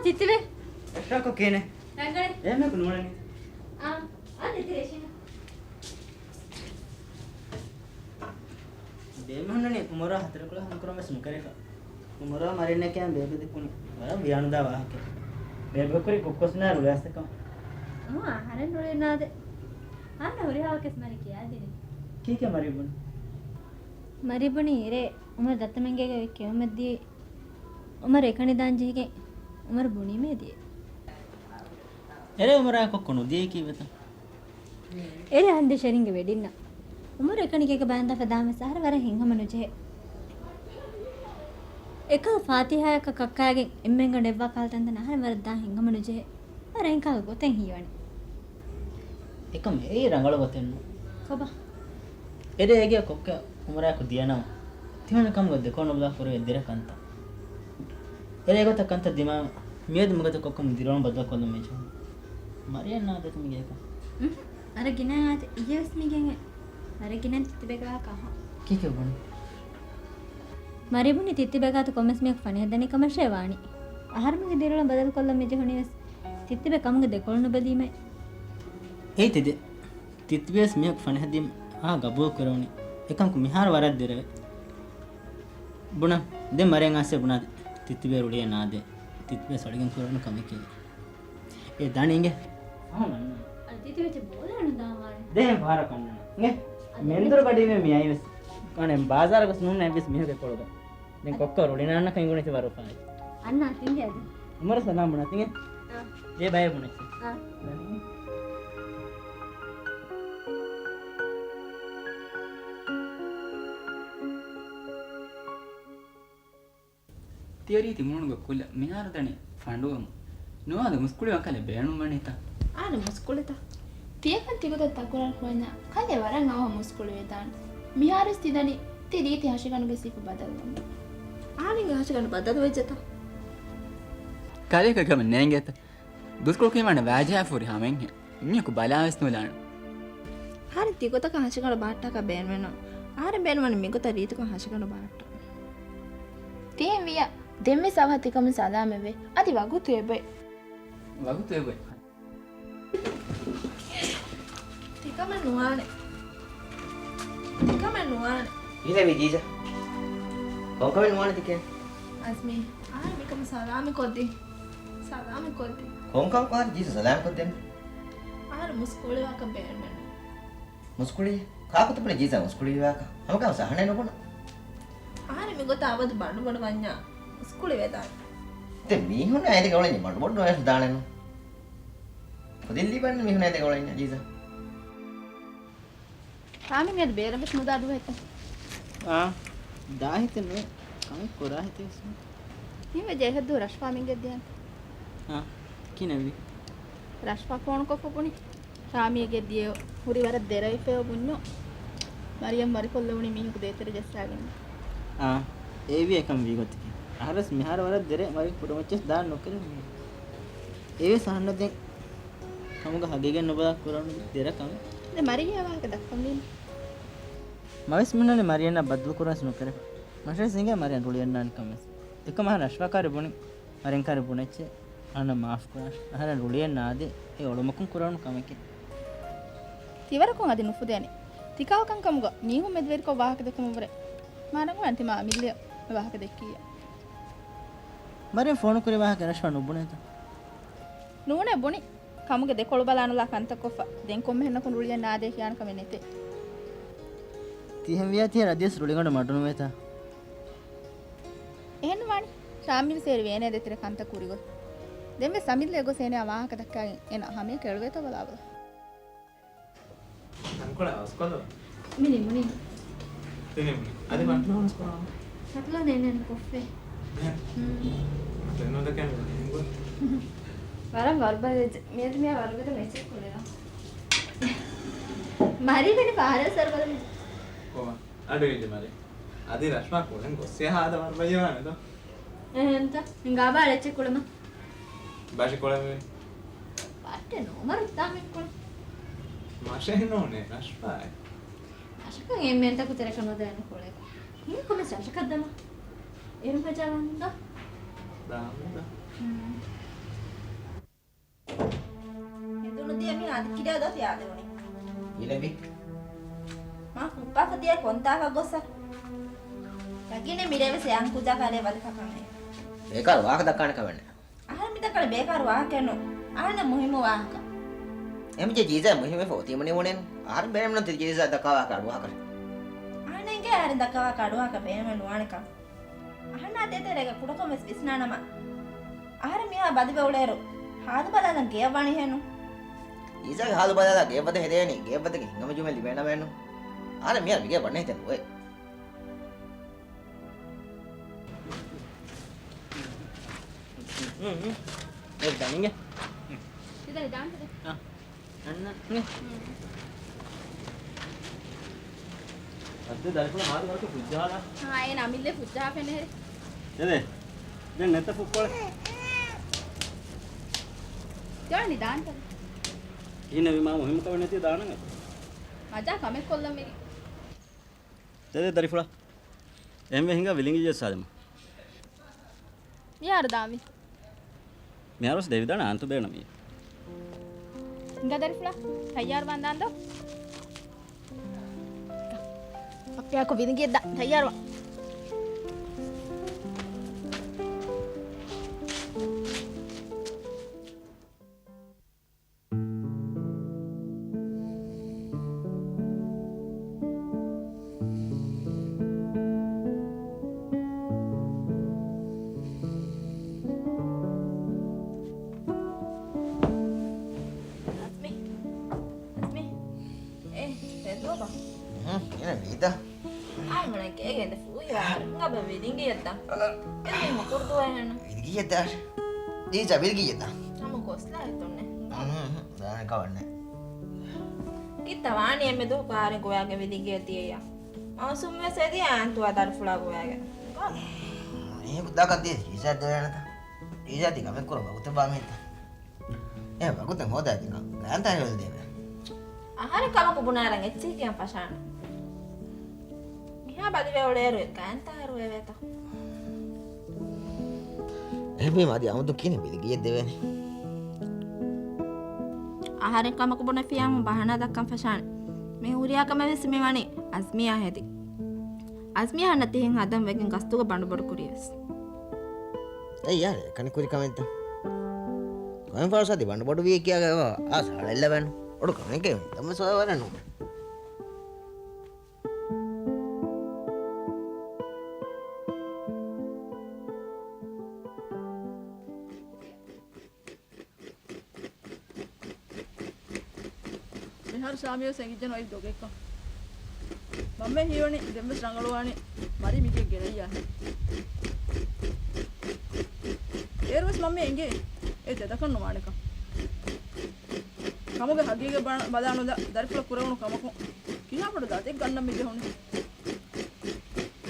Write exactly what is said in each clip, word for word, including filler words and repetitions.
ތިތިބޭ. އެއްފަހަކު ކޭނެ. ރަނގަޅެއް. އެހެންމެ ނޫނަނީ. އާ، އާ، ދެތި ރޭޝިން. ބޭބެ ހުންނަނީ އުމަރާ ހަތަރު ކުޅަ ހަނދުކުރަން ވެސް ނުކެރޭފަ. އުމަރާ މަރިންނަކަށް ބޭބެ ދެކުނީ. ވަރަށް ވިޔާނުދާ ވާހަކަ. ބޭބެ ކުރި ކުއްކޮސް ނާ ރުޅިއަސްތަކަން. އާ، އަހަރެން ރުޅި ނާދެ. އާން ހުރިހާ ވަކިސް މަރި ކިޔާދިނީ. ކީކޭ މަރި ބުނީ؟ މަރި ބުނީ އިރޭ އުމަރު ދައްތަމެންގޭގަ އޮތް ކެއުމެއްދީ އުމަރު އެކަނި ދާން ޖެހިގެން އުމަރު ބުނީމޭ ދިޔަ. އެރޭ އުމަރާ ކޮއްކޮ ނުދިޔައީ ކީއްވެތަ؟ އެރޭ އަހަން ދެ ޝެރިންގެ ވެޑިންނަށް. އުމަރު އެކަނި ގޭގަ ބައިންދާފަ ދާން ވެސް އަހަރެން ވަރަށް ހިތްހަމަ ނުޖެހޭ. އެކަހަލަ ފާތިހާއަކަށް ކައްކާގެން އެންމެންގަނޑު އެއްވާ ކަހަލަ ތަންތަނަށް އަހަރެން ވަރަށް ދާން ހިތްހަމަ ނުޖެހޭ. ވަރަށް އެންކާލު ގޮތެއް ހީވަނީ. އެކަމް އެއީ ރަނގަޅު ގޮތެއް ނޫން. ކޮބާ؟ އެރޭ އޭގެ ކޮއްކޮ އުމަރާއެކު ދިޔަނަމަ، ތިހުނި ކަމުގަ ދެކޮޅު ނުބަލާ ކުރެވޭ ދެރަ ކަންތައް. އެރޭ އެގޮތަށް ކަންތައް ދިމާ މިއަދު މިގޮތަށް ކޮއްކޮމު ދިރިއުޅުން ބަދަލު ކޮށްލަން މި ޖެހުނު. މަރިޔަން ނާދޭތަ މި ގޭކަށް؟ އުނހު. އަރަ ގިނަ އާދެ، އިއްޔެވެސް މި ގެން އެ. އަރަ ގިނަ ތިތިބޭގާ ކަހަ. ކީކޭ ބުނީ؟ މަރި ބުނީ ތިތިބޭގާތު ކޮންމެސް މީހަކު ފަނިހަދަނީ ކަމަށޭ ވާނީ. އަހަރުމެންގެ ދިރިއުޅުން ބަދަލު ކޮށްލަން މި ޖެހުނީ ވެސް ތިތިބޭ ކަމުގެ ދެކޮޅު ނުބެލީމޭ. އޭ ތިދެ. ތިތިބޭސް މީހަކު ފަނިހަދީމަ އާ ގަބޫލު ކުރެވުނީ. އެކަމަކު މިހާރު ވަރަށް ދެރަވޭ. ބުނަން، ދެން މަރިޔަން އައިސް ބުނާދޭ. ތިތިބޭ ރުޅިއެއް ނާދޭ. ތިތިބޭސް އަޅުގަނޑު ކުރެވުނު ކަމެކޭ. އޭ ދާނީ އިނގޭ. އަހަން އަންނަން. އަދި ތިތިބޭ ބޯލާނު ދާ މާނަ. ދެން ފަހަރަކު އަންނަން. އިނގޭ. އަދި މެންދުރު ގަޑީމެ މި އައިވެސް. ކާނެ ބާޒާރަކު ނޫން އެއްވެސް މީހެއްގެ ކޮޅުގަ. ދެން ކޮއްކޮ ރުޅިނާންނަކަށް އިނގުނެތި ވަރު ފާއި. އަންނާ ތިނގެ އަދި. އުމަރު ސަލާމް ބުނާ ތިނގެ. އާ. އޭ ބައެއް ބުނެއްސެ. އާ. ތިޔަރީ ތި މޫނުގަ ކުލަ މިހާރު ދަނީ ފަނޑުވަމުން. ނުވާލު މުސްކުޅިވާ ކަލޭ ބޭނުންވަނީތަ؟ އާނ މުސްކުޅިތަ؟ ތިޔަކަން ތިގޮތަށް ތަކުރާރު ކުރަންޏާ ކަލޭ ވަރަށް އަވަހަށް މުސްކުޅިވެދާނެ. މިހާރުވެސް ތި ދަނީ ތި ރީތި ހަށިގަނޑުގެ ސިފަ ބަދަލުވަމުން. އާނ އިނގޭ ހަށިގަނޑު ބަދަލުވެއްޖެތަ؟ ކަލޭ ކަކަމެ ނޭނގޭތަ؟ ދުސްކޮޅު ކިޔަވާނެ ވާޖިހާ ފުރިހާ މެންހެން. މީހަކު ބަލާވެސް ނުލާނެ. އަހަރެން ތިގޮތަކަށް ހަށިގަނޑު ބަހައްޓާކަށް ބޭނުމެއްނު. އަހަރެން ބޭނުމަނީ މިގޮތަށް ރީތިކޮށް ހަށިގަނޑު ބަހައްޓަން. ތިހެން ވިޔަ، ދެންވެސް އަވަހަށް ތިކަމުން ސަލާމަތްވޭ. އަދި ވަގުތު އެބައި. ވަގުތު އެބައި. ތިކަމެއް ނުވާނެ. ތިކަމެއް ނުވާނެ. ހިލެވި ޖީޖަ. ކޮންކަމެއް ނުވާނެ ތިކޭ؟ އަޒްމީ، އާނ މިކަމަށް ސަލާމަތް ކޮށްދީ. ސަލާމަތް ކޮށްދީ. ކޮންކަމަކު އާނ ޖީޖަ ސަލާމަތް ކޮށްދެން؟ އާނ މުސްކުޅިވާކަ ބޭނުމެއްނު. މުސްކުޅި؟ ކާކުތަ ބުނެ ޖީޒާ މުސްކުޅިވާކަ؟ ހަމަކާ ސަހަނެއް ނުބުނަ. އަހަރެން މިގޮތަށް އަބަދު ބަނޑުބޮޑު ވަންޏާ މުސްކުޅިވެދާނެ. ދެން މީހުން އޭދެގެ އޮޅެން ބަނޑުބޮޑު ނުވެސް ދާނެނު. ކުދިން ލިބަން މީހުން އޭދެގެ އޮޅެން ޖީޒާ. ރާމި މިއަދު ބޭރަށް ވެސް ނުދާ ދުވަހެއްތަ؟ އާ، ދާހިތެއް ނުވޭ. ކަމެއް ކުރާ ހިތެއް ވެސް ނުވޭ. ހިނގައްޖެ އެހެއްދުވަހު ރަޝްފާ މިންގެ ދިޔަން. އާ، ކިނެއްވީ؟ ރަޝްފާ ފޯނުކޮށްފަ ބުނި. ރާމީގެ ދިޔަ ހުރި ވަރަށް ދެރަވެފައި ބުންޏޯ. މަރިޔަމް މަރިކޮށްލެވުނީ މީހަކު ދޭތެރެ ޖައްސާގެން. އާ، އޭވީ އެކަން ވީ ގޮތަކީ. އަހަރެސް މިހާރު ވަރަށް ދެރޭ މަރި ކުޑަމައްޗަސް ދާން ނުކެރޭ މީހެއް. އޭވީ ސަހަންނަށް ދެން ކަމުގަ ހަގީގަތް ނުބަލާ ކުރަން ދެރަ ކަމެއް. ދެ މަރިޔާ ވާހަކަ ދައްކަންވީނު. މަވެސް މިންނަނީ މަރިޔަންނާ ބައްދަލު ކުރަންސް ނުކެރެފަ. މަށެސް އިނގޭ މަރިޔަން ރުޅިއެއްނާނެ ކަމެސް. އެކަމަ ރަޝްފާ ކާރި ބުނި. މަރިން ކާރި ބުނެއްޗޭ. އަންނަ މާފް ކުރާށް. އަހަރެން ރުޅިއެއް ނާދޭ. އެ އޮޅުމަކުން ކުރެވުނު ކަމެކޭ. ތިވަރަކުން އަދި ނުފުދޭނެ. ތިކާކަން ކަމުގަ މީހުން މެދުވެރިކޮށް ވާހަކަ ދެކުމުން ވުރެ. މާނަގުން ތިމާ އަމިއްލަޔަށް ވާހަކަ ދެއްކިއްޔާ. މަރިން ފޯނު ކުރި ވާހަކަ ރަޝްފާ ނުބުނޭތަ؟ ނޫނޭ ބުނި. ކަމުގެ ދެކޮޅު ބަލާނުލާ ކަންތައް ކޮށްފަ. ދެން ކޮންމެހެންނަކުން ރުޅިއެއް ނާދޭ ކިޔާނެ ކަމެއް ނެތޭ. ތިހެން ވިޔާ ތިހެން ރަދީސް ރުޅިގަނޑު މަޑު ނުވޭތަ؟ އެހެން ވާނީ. ޝާމިލް ސޭރި ވޭނޭ ދޭތެރޭ ކަންތައް ކުރިގޮތް. ދެންވެސް އަމިއްލަ އެގޮސް އޭނަޔާ ވާހަކަ ދައްކާގެން އޭނަ ހަމަޔަކަށް އެޅުވޭތޯ ބަލާބަލަ. ތަންކޮޅެއް އަވަސްކޮށްލަ. މި ނިމުނީ. ތި ނިމުނީ. އަދި ބަން. ނޯންސް ކުރާ. ޝަކުލާ ނޭނެ ކޮށްފޭ. އެހެން. ހުން. ތެން ނުދެކެން ނިމުނީ. ވަރަށް ވަރުބަލި ވެއްޖެ. މިއަދު މިޔާ ވަރުބަލި މެޗެއް ކުޅެލާ. މަރީ ވެނި ފާރެސް ވަރުބަލި. ކޮބާ؟ އަޑު އިންޖެ މަރީ. އަދި ރަޝްމާ ކުޅެން ގޮއްސި ހާދަ ވަރުބަލި ވާނެ ދޯ. އެހެންތަ؟ ހިނގާބާ އެއްޗެއް ކުޅަމަ. ބާޝި ކުޅެވޭ. ބާއްޓެ ނޯމަރު ތާމެ ކުޅެ. މަށެއް ނޫނޭ ރަޝްފާއެއް. ރަށަކަށް އެންމެންތަކު ތެރެކަށް ނުދޭނެ ކުޅެ. ހިނގި ކޮމެސް ރަށަކަށް ދަމާ. އޭރު މަޖާ ވަންދާ. ދާމުދާ. ހުން. ހެނދުނު ދިޔަ މީ އަދި ކިޑާ ދޯ ތިޔާދެވުނީ. އިލެވި. މާ ފުއްޕާފަ ތިޔަ ކޮންތާކަށް ގޮއްސަ. ޔަގީނެއް މިރޭވެސް އެ އަންކުއްޖާ ކާރިއަށް ވަދެފަ ކަމެއް. ބޭކާރު ވާހަކަ ދައްކާނެ ކަމެއް ނެތް. އަހަރެން މި ދައްކަނީ ބޭކާރު ވާހަކައެއް ނޫން. އަހަރެން މުހިއްމު ވާހަކަ. އެހެންވެއްޖެ ޖީޒާ މުހިއްމުވެފަ އޮތީމަ ނިވުނެއްނު. އަހަރެން ބޭނުމެއްނު ތި ޖީޒާ ދައްކާ ވާހަކަ އަޑު ވާހަކަ. އަހަރެން އެނގޭ އަހަރެން ދައްކާ ވާހަކަ އަޑު ވާހަކަ ބޭނުމެއް ނުވާނެކަން. އަހަންނާ ދޭތެރޭގަ ކުޑަކޮށް ވެސް ވިސްނާނަމަ، އަހަރެން މިހާ ބަދިވެ އުޅޭއިރު، ހާލު ބަލާލަން ގެޔަށް ވާނީ ހެންނު. ޖީޒާގެ ހާލު ބަލާލާ ގެޔަށް ވަދެ ހެދޭނީ، ގެޔަށް ވަދެގެން ހިނގަމަޖުމެއް ލިބޭނަމޭނު. އަހަރެން މިހާ މިގެޔަށް ވަންނަ ހިތެއް ނުވޭ. ހުން، ހުން. އޭ، ދަނީގެ. ސީދާ ހިދާންތަ ދެ؟ އާ. އަންނަ. ހުން. އަދި ދަރިފުޅަށް ހާދަ ވަރަކަށް ފުއްޖަހާލާ. ހާ، އޭނަ އަމިއްލަ ފުއްޖަހާފަ ނެހެރެ. ދެ، ދެ. ދެން ނެތަ ފުއްކޮޅެއް. ދާނީ ދާންތަ ދެ؟ ކިހިނެއް ވީ މާ މުހިއްމު ކަމެއް ނެތީ ދާނަން އެ. މަޖާ ކަމެއް ކޮށްލަން ވެގެން. ދެ، ދެ ދަރިފުޅާ. އެހެންވެ ހިނގާ ވިލިނގިއްޔަށް ސާލިމާ. މިހާރު ދާންވީ. މިހާރުވެސް ދެވިދާނެ އާންތު ބޭނަމީ. ހިނގާ ދަރިފުޅާ، ތައްޔާރުވާން ދާން ދޯ. އައްޕިއާކު ވިލިނގިއެއް ދާ، ތައްޔާރުވާ. އަޒްމީ، އަޒްމީ، އޭ، ހެދުވަބަ. ހުން، އޭނަ ވީދާ. އާއިމަނަކީ އޭގެ އެނދެ ފޫހިވާ ހިނގާބަ ވިލިނގިއެއްދާ. އެ މީހުން ކުރުދުވަހެއްނު. ވިލިގިއެއްދާ. ޖީޒާ ވިލިގިއެއްދާ. ހަމަ ގޮސްލާ އެތުންނެ. ހުން، ހުން، ހުން. ދާނެ ކަމެއް ނެތް. ކިތައް ވާނީ އެންމެ ދުވަހު ކާރެއް ގޮވާގެން ވިލިގިއެއް ދިޔައްޔާ. މައުސޫމް ވެސް އެދިޔަ އާންތުވާ ދަރިފުޅާ ގޮވާގެން. މީހަކު ދާކަށް ދިޔަ ޖީޒާ ދެވޭނެތަ؟ ޖީޒާ ތި ކަމެއް ކުރަން ވަގުތެއް ބާ މީތަ؟ އެ ވަގުތެއް ހޯދާ ތި ގާންތާ ހެވެލް ދޭވެ. އަހަރެން ކަމަކު ބުނާރަން އެއްޗެހި ކިޔަން ފަށާނެ. މިހާ ބަލިވެ އުޅޭއިރު ގާންތާ ހަރުވެވޭތަ؟ އެހެންވީމަ އަދި އަމުދު ކިހިނެއް ވިލިގިއެއް ދެވޭނެ؟ އަހަރެން ކަމަކު ބުނެފިއްޔާމު ބަހަނާ ދައްކަން ފަށާނެ. މި ހުރިހާ ކަމެއް ވެސް މި ވަނީ އަޒްމީއާ ހެދި. އަޒްމީއާ ހަންނަ ތިހެން ހަދަން ވެގެން ގަސްތުގަ ބަނޑުބޮޑު ކުރިޔަސް. އެއްޔާ، އެކަނި ކުރި ކަމެއްތަ؟ ކޮން ފަރުސާ ދި ބަނޑުބޮޑު ވީ ކިޔާގަ އާސް ހަޅެއްލަވެން. އޮޑު ކަމެއްގެ ތަންމެ ސޯވަރެއް ނޫން. މިހާރު ސާމީވެސް އެނގިއްޖެ ނޯއި ދޮގެއްކަން. މަންމަ ހީވަނީ ދެންވެސް ރަނގަޅުވާނީ މަރި މިގެ ގެނައްޔާ. އޭރުވެސް މަންމަ އެނގޭ އެ ދެތަކަށް ނުވާނެކަން. ކަމުގެ ހަގީގަތް ބަ-، ބަލާނުލާ ދަރިފުޅަށް ކުރެވުނު ކަމަކުން ކިހާ ބޮޑު ދަތި ގަންނަ މި ޖެހުނީ.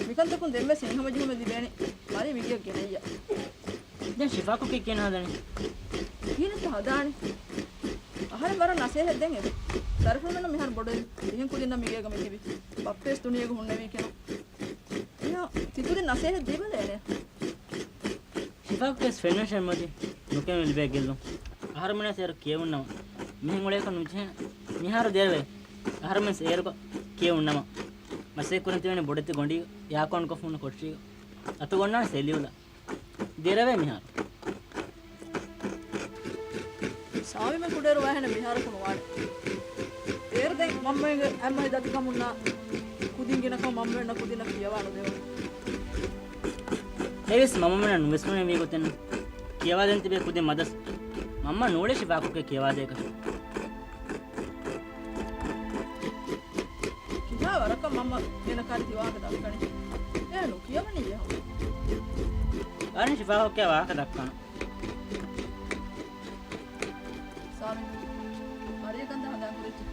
މިކަންތަކުން ދެންވެސް ހިތްހަމަޖެހުމެއް ލިބޭނެ މަރި މިގެއަށް ގެނައްޔާ. ދެން ޝިފާކު ކި ކިހިނެއް ހަދާނީ؟ ކިހިނެއްތަ ހަދާނީ؟ އަހަރެން ވަރަށް ނަސޭހަތް ދޭން އެބަ. ދަރިފުޅުމެންނަށް މިހާރު ބޮޑުވެ ތިހެން ކުދިންނަށް މިގޭގަ މިތިބި. ބައްޕަވެސް ދުނިޔޭގަ ހުންނެވީކެނު. އެހާ ތިކުދިން ނަސޭހަތް ދީބަލައޭނެ. ޝިފާކު ކޭސް ފެންނަން ޝެމްމަދީ ނުކެމެ ލިބޭ ގެއްލުން. އަހަރުމެންނަސް އޭރު ކިޔެވުންނަމަ މިހެން އުޅޭކަށް ނުޖެހޭނެ. މިހާރު ދޭރަވޭ. އަހަރުމެންސް އޭރުގަ ކިޔެވުންނަމަ މަސައްކަތް ކުރަން ތިބޭނެ ބޮޑެތި ގޮނޑީގަ އެއާކޯން ކޮށްފަ ހުންނަ ކޮޓަރީގަ. އަތުގަ އޮންނާނެ ސެލިއުލާ. ދޭރަވޭ މިހާރު. ސާމީމެން ކުޑައިރު ވާހެނެއް މިހާރަކު ނުވާނެ. އޭރު ދެން މަންމައިގެ އަތްމަހި ދަތިކަމުންނާ ކުދިން ގިނަކަމަށް މަންމައެއްނަށް ކުދިންނަށް ކިޔަވާ ނުދެވުނު. އެވެސް މަންމަމެންނަށް ނުވިސްނުނެ ވީގޮތެއްނު. ކިޔަވާދޭން ތިބޭ ކުދިން މަދަސް. މަންމަ ނޫޅޭ ޝިފާކުކޭ ކިޔަވާދޭކަށް. ކިހާ ވަރަކަށް މަންމަ ގިނަ ކާރި ތި ވާހަކަ ދައްކަނީ؟ އޭ ނުކިޔަވަނީ އެހެން. އަހަރެން ޝިފާކުކޭ ވާހަކަ ދައްކާނަން. ސާމި، މަރިޔަ ކަންތައް ހަނދާން ކުރެއްޗޭ.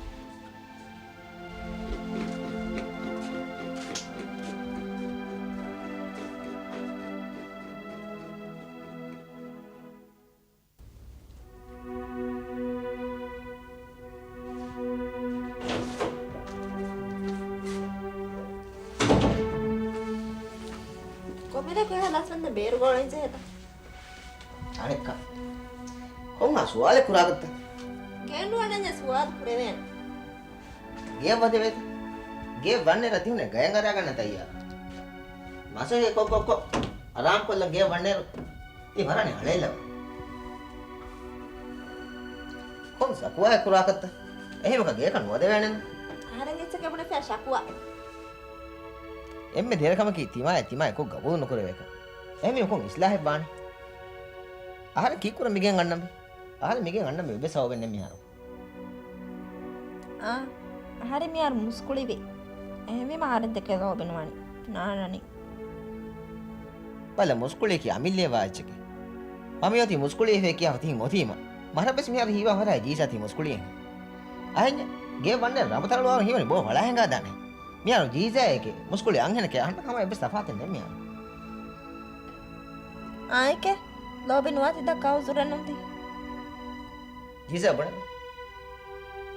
ކޮމެލަ ކޮއި ހަލާސްވަންދެން ބޭރު ގޮޅަން ޖެހޭތަ؟ އަނެއްކާ. ކޮން ހާ ސުވާލެއް ކުރާކަށްތަ؟ ގޭން ނުވަންޏާ ސުވާލު ކުރެވޭނެ. ގެޔަށް ވަދެވޭތަ؟ ގެޔަށް ވަންނައިރު ތިހުނެއް ގަޔަށް އަރާގަންނަ ތައްޔާރަށް. މަސައްކަތް ކޮށް ކޮށް ކޮށް އަރާމްކޮށްލަން ގެޔަށް ވަންނައިރު ތި ވަރަށް އަޅޭލަވާ. ކޮން ސަކުވާއެއް ކުރާކަށްތަ؟ އެހެންވީމަ ގެޔަކަށް ނުވަދެވޭނެން. އަހަރެން އެއްޗެކޭ ބުނެފައި ޝަކުވާ. އެންމެ ދެރަ ކަމަކީ ތިމާއެއް ތިމާއެއް ކޮށް ގަބޫލު ނުކުރެވޭކަން. އެހެންވީމަ ކޮން އިސްލާހެއް ވާނެ؟ އަހަރެން ކީއްކުރަން މިގެއަށް އަންނަންވީ؟ އަހަރެން މިގެއަށް އަންނަންވީ އެއްވެސް ސަބަބެއް ނެތް މިހާރު. އާ، އަހަރެން މިހާރު މުސްކުޅިވޭ. އެހެންވީމަ އަހަރެން ދެކެ ލޯބި ނުވާނެ. ނާންނަނީ. ބަލަ، މުސްކުޅިއަކީ އަމިއްލައަށް ވާ އެއްޗެކޭ. މަ މިއޮތީ މުސްކުޅިވެފަ ކިޔާފަ ތިހިން އޮތީމަ. މަށަށްވެސް މިހާރު ހީވާ ފަރާތް ޖީސާ ތި މުސްކުޅިއެއް. އަހަންޏާ، ގެޔަށް ވަންނައިރު ރަނބު ތަޅު އަޅުން ހީވަނީ ބޯ ފަޅާ ހިނގާދާނެ. މިހާރު ޖީސާއެކޭ، މުސްކުޅި އަންހެނެކޭ، އަހަންނަށް ހަމަ އެއްވެސް ތަފާތެއް ނެތް މިހާރު. އާނއެކޭ، ލޯބި ނުވާތީ ދައްކާ އުޒުރެއް ނޫންތީ. ޖީސާ ބުނެ.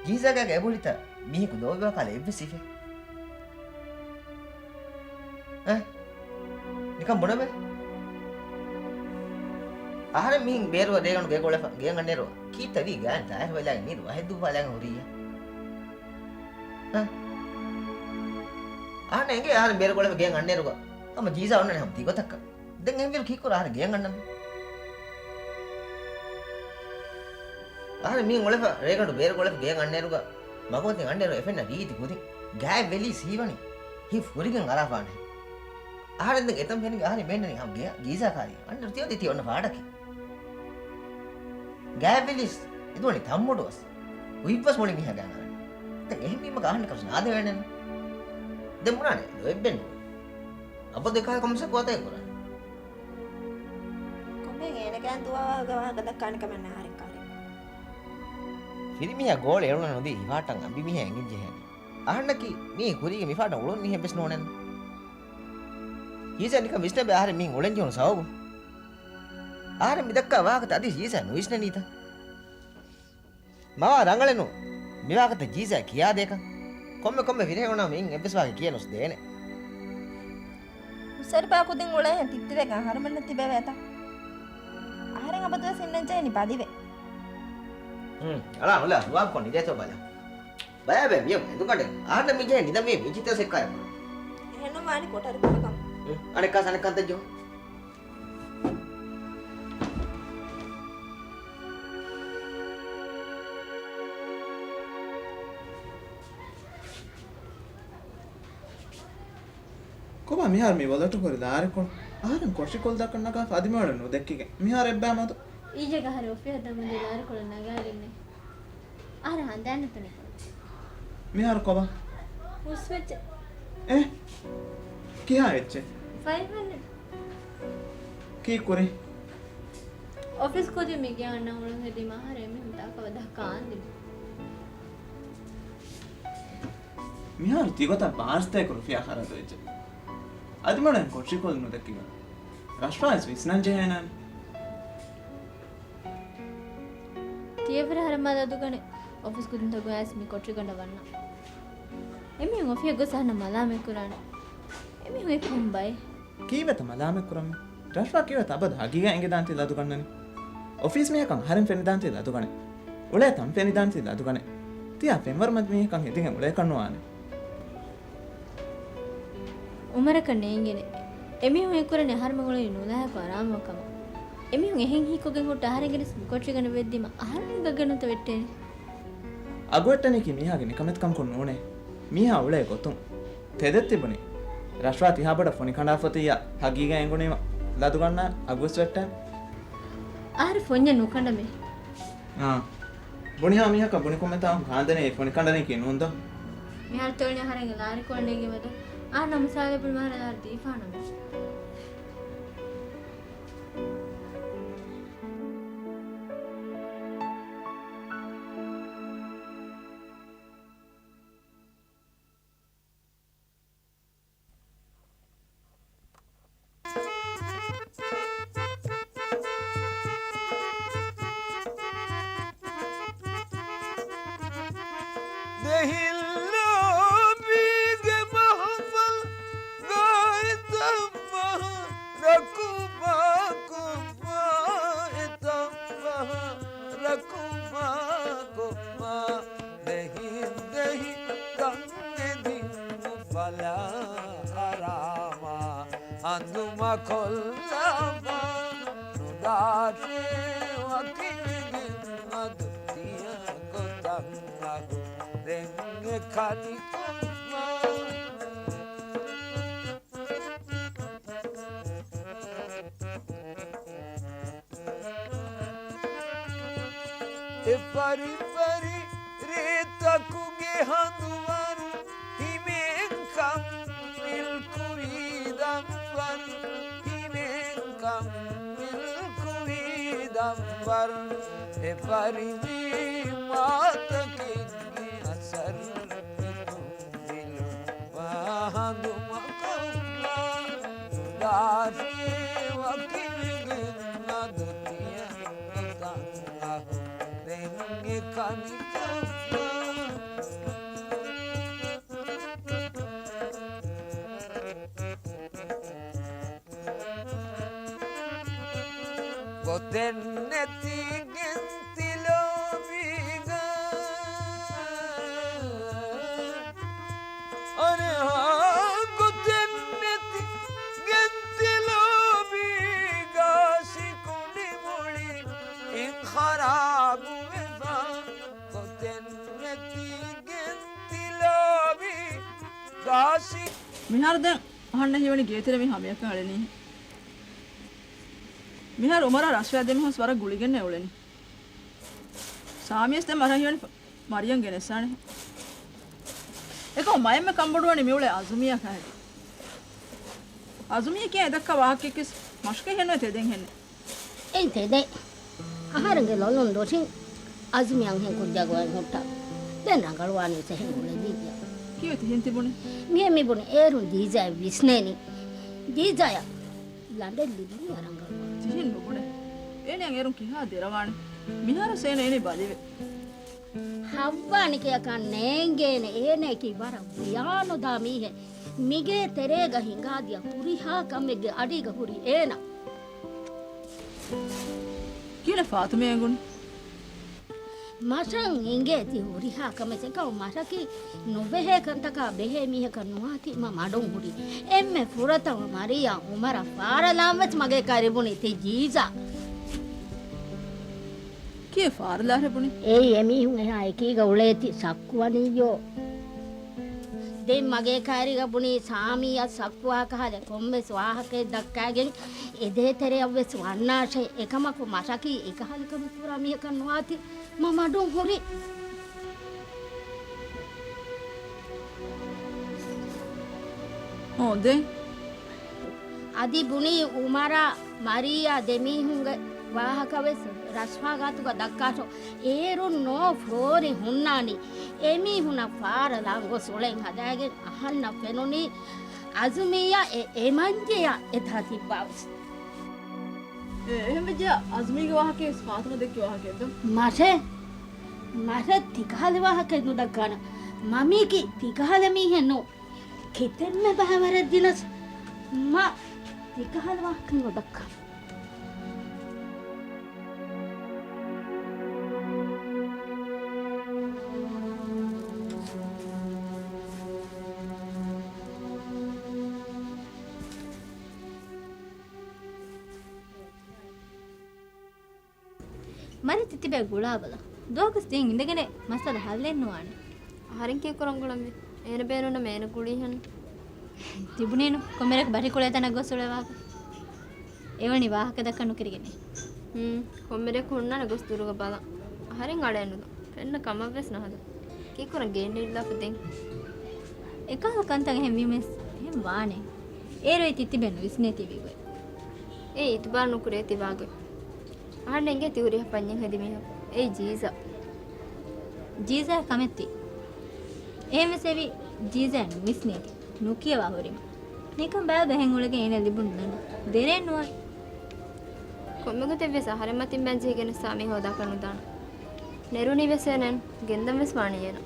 ޖީސާގެ އެބަހުރިތަ މީހަކު ލޯބިވާ ކަހަލަ އެއްވެސް ސިފައެއް؟ އެ؟ ނިކަން ބުނެބަލަ. އަހަރެން މިހެން ބޭރު ރޭގަނޑު ގޭގަ އުޅެފަ ގެޔަށް އަންނައިރު ކީއްތަ ވީ؟ ގާތް ތާއިރު ވެލާގެން މީރު ވަހެއް ދުއްވާލާގެން ހުރިއްޔާ. އެ؟ އަހަންނަށް އެނގޭ އަހަރެން ބޭރުގަ އުޅެފަ ގެޔަށް އަންނައިރު ހަމަ ޖީސާ އޮންނަނީ ހަމަ ތިގޮތަކަށް. ދެން އެހެންވީމަ ކީއްކުރާ އަހަރެން ގެޔަށް އަންނަންވީ؟ އަހަރެން މިހެން އުޅެފަ ރޭގަނޑު ބޭރުގަ އުޅެފަ ގެޔަށް އަންނައިރު މަގުމަތިން އަންނައިރު އެ ފެންނަ ރީތި ކުދިން ގާތް ވެލީސް ހީވަނީ ހިތް ފުރިގެން އަރާފާނެ. އަހަރެން ދެން އެތަން ފެނިގެން އަހަރެން ބޭންނަނީ ހަމަ ގެޔަށް ޖީސާ ކާރި. އަންނައިރު ތިއޮތީ ތި އޮންނަ ފާޑަކީ. ގާތް ވެލީސް އެދުވަނީ ތައްމުޑުވެސް. ހުއިއްވަސް މުޅި މީހާ ގާތް އަރަނީ. ދެން އެހެންވީމަ އަހަންނަށް ކަމަށް ނާދެވޭނެ. ދެން ބުނާނެ ލޯތްބެއް ނޫން. އަބަދު އެކަހަލަ ކޮންމެސް ކުވާތަ ކުރާނެ. ކޮންމެ އޭނަގެ ދުވާ ވާހަކަ ދައްކާނެ ކަމެއް ނާރެ ކާރި. ފިރިމީހާ ގޯޅި އެޅުނަ ނުދީ ހިފާޓަށް އަނބިމީހާ އެނގިން ޖެހޭނެ. އަހަންނަކީ މީ ކުރީގެ މިފާޓަށް އުޅުން މީހެއް ވެސް ނޫނެއްނު. ޖީސާ ނިކަން ވިސްނަބަ އަހަރެން މީހުން އުޅެން ޖެހުނު ސަބަބު. އަހަރެން މި ދައްކާ ވާހަކަތައް އަދި ޖީސާ ނުވިސްނަނީތަ؟ މަވާ ރަނގަޅެއްނު މިވާގޮތަށް ޖީސާ ކިޔާދޭކަން. ކޮންމެ ކޮންމެ ފިރިހެނުންނަށް މިއިން އެއްވެސް ވާހަކަ ކިޔެއްނުސް ދޭނެ. ހުސްއަރިބާ ކުދިން އުޅޭހެން ތިއްތިބެގަ އަހަރުމެންނަށް ތިބެވޭތަ؟ އަހަރެން އަބަދުވެސް އިންނަންޖެހެނީ ބަލިވެ. ހުން، އަޅާ އުޅާ ނުވާކޮށް ނިދޭތޯ ބަލަ. ބަޔާބެ މިޔަ އެދުގަނޑެ އަހަރެން މިޖެހޭ ނިދަން މީ މިޖިތަ ސެއްކާ އެބުނު. އެހެންނު ވާނީ ކޮޓަރި ކުރަކަމު. ހުން، އަނެއްކާސް އަނެއްކާން ތައްޖޯ. ކޮބާ މިހާރު މި ވޮލަޓު ހުރި ލާރިކޮޅު؟ އަހަރެން ކޮށިކޮޅު ދައްކަން ނަގާފަ އަދި މިއަޅުން ނުދެއްކިގެން. މިހާރު އެއްބައި މަދު. އީޖެގަ އަހަރެން އޮފީހަށް ދަމުންދިޔަ ލާރިކޮޅު ނަގާލިންނޭ. އަހަރެން ހަނދާން ނެތުނިކޮޅު. މިހާރު ކޮބާ؟ ހުސްވެއްޖެ. އެ؟ ކިހާ އެއްޗެއް؟ ފައިވަން. ކީއްކުރީ؟ އޮފީސް ކުދިން މިގެއަށް އަންނަ އުޅުން ހެދީމަ އަހަރެން އެމީހުން ތާކަވަ ދައްކާ އާންދިން. މިހާރު ތިގޮތަށް ބާރަސްތޭކަ ރުފިޔާ ޚަރަދުވެއްޖެ. އަދި މިއަޅުން ކޮށިކޮޅު ނުދެއްކިގެން. ރަޝްފާވެސް ވިސްނަން ޖެހޭނާނެ. ތިޔަވަރަށް ހަރަމާ ލަދުގަނެ އޮފީސް ކުދިންތަކުން އައިސް މި ކޮޓަރިގަނޑަށް ވަންނަ. އެމީހުން އޮފީހަށް ގޮސް އަހަންނަށް މަލާމަތް ކުރާނެ. އެމީހުން އެ ކޮން ބައެއް؟ ކީއްވެތަ މަލާމަތް ކުރަންވީ؟ ރަޝްފާ ކީއްވެތަ އަބަދު ހަގީގަތް އެނގިދާންތީ ލަދުގަންނަނީ؟ އޮފީސް މީހަކަށް އަހަރެން ފެނިދާންތީ ލަދުގަނެ. އުޅޭ ތަން ފެނިދާންތީ ލަދުގަނެ. ތިޔާ ފެންވަރު މަދު މީހަކަށް ހެދިގެން އުޅޭކަށް ނުވާނެ. އުމަރަކަށް ނޭނގޭނެ. އެމީހުން އެކުރަނީ އަހަރުމެން އުޅެނީ ނުލާހިކު އަރާމުވާ ކަމަށް. އެމީހުން އެހެން ހީކޮށްގެން ހުއްޓަ އަހަރެންގެ ނިސް މިކޮޓަރިގަނޑަށް ވެއްދީމަ އަހަރެން ގަގެނުތަ ވެއްޓޭނެ. އަގުވެއްޓަނީކީ މީހާގެ ނިކަމެތިކަމަކުން ނޫނޭ. މީހާ އުޅޭ ގޮތުން. ތެދެއް ތިބުނީ. ރަޝްވާ ތިހާ ބޮޑަށް ފޮނި ކަނޑާފަ ތިއްޔާ ހަގީގަތް އެނގުނީމަ ލަދުގަންނާ އަގުވެސް ވެއްޓޭ. އަހަރެން ފޮންޏެއް ނުކަނޑަމޭ. އާ. ބުނިހާ މީހަކަށް ބުނިކޮށްމެތާ ކާންދެނީ ފޮނި ކަނޑަނީކީ ނޫންދޯ؟ މިހާރު ތޮޅި އަހަރެންގެ ލާރިކޮޅު ނޭނގި މަދު. އާ ނަމަ ސާލެ ބުނި މަހަރަ ލާރި ދީފާނަމޭ. ދެހިން ލޯބީގެ މަހުފަލް ގާތް ދައްވާ ކޮށްލަވާ ނުދާށޭ ވަކިވެގެން އަދު ތިޔަ ގޮތަށް އަހުރެންގެ ކަނިކޮށްލާ. އެ ފަރިފަރި ރޭތަކުގެ ހަނދުވަރު ހިމޭންކަން މިލްކުވީ ދަންވަރު، ހިމޭންކަން މިލްކުވީ ދަންވަރު، އެ ފަރިވީ މާތަކެއްގެ އަސަރު ވިލުން ވާ ހަނދުމަކޮށްލާ. ދާށޭ ވަކިވެގެން އަދު ތިޔަ ގޮތަށް އަހުރެންގެ ކަނިކޮށްލާ. ގޮތެއް ނެތި ގެންތި ލޯބީގަ. އަރެހާ ގޮތެއް ނެތި ގެންތި ލޯބީގަ. ސިކުނޑި މުޅި އިން ޚަރާބުވެފަ. ގޮތެއް ނެތި ގެންތި ލޯބީގަ. މިހާރު ދެން އަހަންނަށް ހީވަނީ ގޭތެރެ މީހާ މިއަކަށް އަޅެނީ. މިހާރު އުމަރާ ރަސްވެ އަދި މިހުސް ވަރަށް ގުޅިގެންނެއް އުޅެނީ. ސާމީސް ދެން މަރަށް ހީވަނީ މަރިޔަން ގެނެއްސާނެ. އެކަމު މައެންމެ ކަންބޮޑުވަނީ މިއުޅޭ އަޒުމީއަކާ ހެއްޔެވެ؟ އަޒުމީއަކީ އެ ދައްކާ ވާހަކައެއް ކިޔަސް މަށަކަށް ހެންނުވޭ ތެދެއް ހެންނެއް. އެއީ ތެދެއް. އަހަރެންގެ ލޮލުން ދޮށިން އަޒުމީ އަންހެން ކުއްޖާގެ ވައިން ހުއްޓާ. ދެން ރަނގަޅުވާނީ ވެސް އެހެން އުޅެދިއްޔާ. ކީއްވެ ތިހެން ތިބުނީ؟ މިހެން މިބުނީ އޭރުން ޖީޖާޔަށް ވިސްނޭނީ. ޖީޖާޔަށް ލަނޑެއް ލިބުނީ ރަނގަޅުވާނެ. ތިހެން ނުބުނެ. އޭނަ އޭރުން ކިހާ ދެރަވާނެ. މިހާރު ސޭނަ އޭނަ ބަލިވެ. ހައްވާނެ ކިޔަކަށް ނޭނގޭނެ. އޭނައަކީ ވަރަށް ވިޔާނުދާ މީހެއް. މިގޭ ތެރޭގަ ހިނގާދިޔަ ހުރިހާ ކަމެއްގެ އަޑީގަ ހުރި އޭނަ. ކިހިނެއް ފާތުމައަށް އެނގުނީ؟ މަށަށް އެނގޭތީ ހުރިހާ ކަމެއް އެކަމު މަށަކީ ނުބެހޭ ކަންތަކާ ބެހޭ މީހަކަށް ނުވާތީ މަ މަޑުން ހުރީ. އެންމެ ފުރަތަމަ މަރިޔާ އުމަރަށް ފާރަލާން ވެސް މަގޭ ކައިރި ބުނީ ތި ޖީޒާ. ކިޔެ ފާރަލާހެ ބުނި؟ އެއީ އެމީހުން އެހާ އެކީގަ އުޅޭތީ ޝައްކުވަނީޔޯ. ދެން މަގޭ ކައިރިގަ ބުނީ ސާމީއަށް ޝައްކުވާ ކަހަލަ ކޮންމެސް ވާހަކައެއް ދައްކާގެން އެ ދޭތެރެއަށްވެސް ވަންނާށޭ. އެކަމަކު މަށަކީ އެކަހަލަ ކަމެއް ކުރާ މީހަކަށް ނުވާތީ މަ މަޑުން ހުރި. އޯ، ދެން؟ އަދި ބުނީ އުމަރާ މަރިޔާ ދެމީހުންގެ ވާހަކަވެސް ރަސްފާ ގާތުގަ ދައްކާށޯ. އޭރުން ނޯ ފޯރި ހުންނާނީ. އެމީހުނަށް ފާރަލާން ގޮސް އުޅެން ހަދާގެން އަހަންނަށް ފެނުނީ އަޒުމީއާ އެ އެމަންޖެޔާ އެތާ ތިއްބާވެސް. އެ، އެހެންވެއްޖެޔާ އަޒުމީގެ ވާހަކައެއް ވެސް ފާތުމަ ދެއްކި ވާހަކައެއް ދޯ؟ މަށެ، މަށެ ތިކަހަލަ ވާހަކައެއް ނުދައްކާނަން. މަ މީކީ ތިކަހަލަ މީހެއް ނޫން. ކިތަންމެ ބައިވަރެއް ދިނަސް މަ ތިކަހަލަ ވާހަކައެއް ނުދައްކާނަން. މަރި ތިތިބޭ ގުޅާބަލަ. ދުވަހަކުސް ތިހެން އިނދެގެނޭ މައްސަލަ ހައްލެއް ނުވާނެ. އަހަރެން ކީއްކުރަން ގުޅަންވީ؟ އޭނަ ބޭނުންނަމަ އޭނަ ގުޅީހެން. ތިބުނީނު ކޮންމެރެކު ބަށިކުޅޭ ތަނަށް ގޮސް އުޅޭވާކަ. އެވަނީ ވާހަކަ ދައްކަން ނުކެރިގެނޭ. ހުން، ކޮންމެރެކު ހުންނާނެ ގޮސް ދުރުގަ ބަލަން. އަހަރެން އަޅައެއް ނުދާ. ފެންނަ ކަމަށްވެސް ނަހަދާ. ކީއްކުރަން ގެއިން ނިއްލާފަ ދެން؟ އެކަހަލަ ކަންތައް އެހެން ވީމަވެސް އެހެން ވާނެ. އޭރު އެ ތިތިބެ ނުވިސްނޭތީ ވީގޮތް. އޭ އިތުބާރު ނުކުރޭ ތި ވާގޮތް. އަހަންނަށް އެނގޭ ތި ހުރިހާ ފަންޏެއް ހެދި މީހަކު. އޭ ޖީޒާ. ޖީޒާ ކަމެއް ތި. އެހެންވެސް އެވީ ޖީޒާ ނުވިސްނޭތީ. ނުކިޔަވާ ހުރީމަ. ނިކަން ބައި ބަހެއް އުޅެގެން އޭނަ ލިބުނު ނަން. ދެރައެއް ނުވާ. ކޮންމެގޮތެއްވިޔަސް އަހަރެން މަތިން ބައިން ޖެހިގެން ސާމީ ހޯދާކަށް ނުދާނަން. ނެރުނީ ވެސް އޭނަ ގެންދަން ވެސް ވާނީ އޭނަ.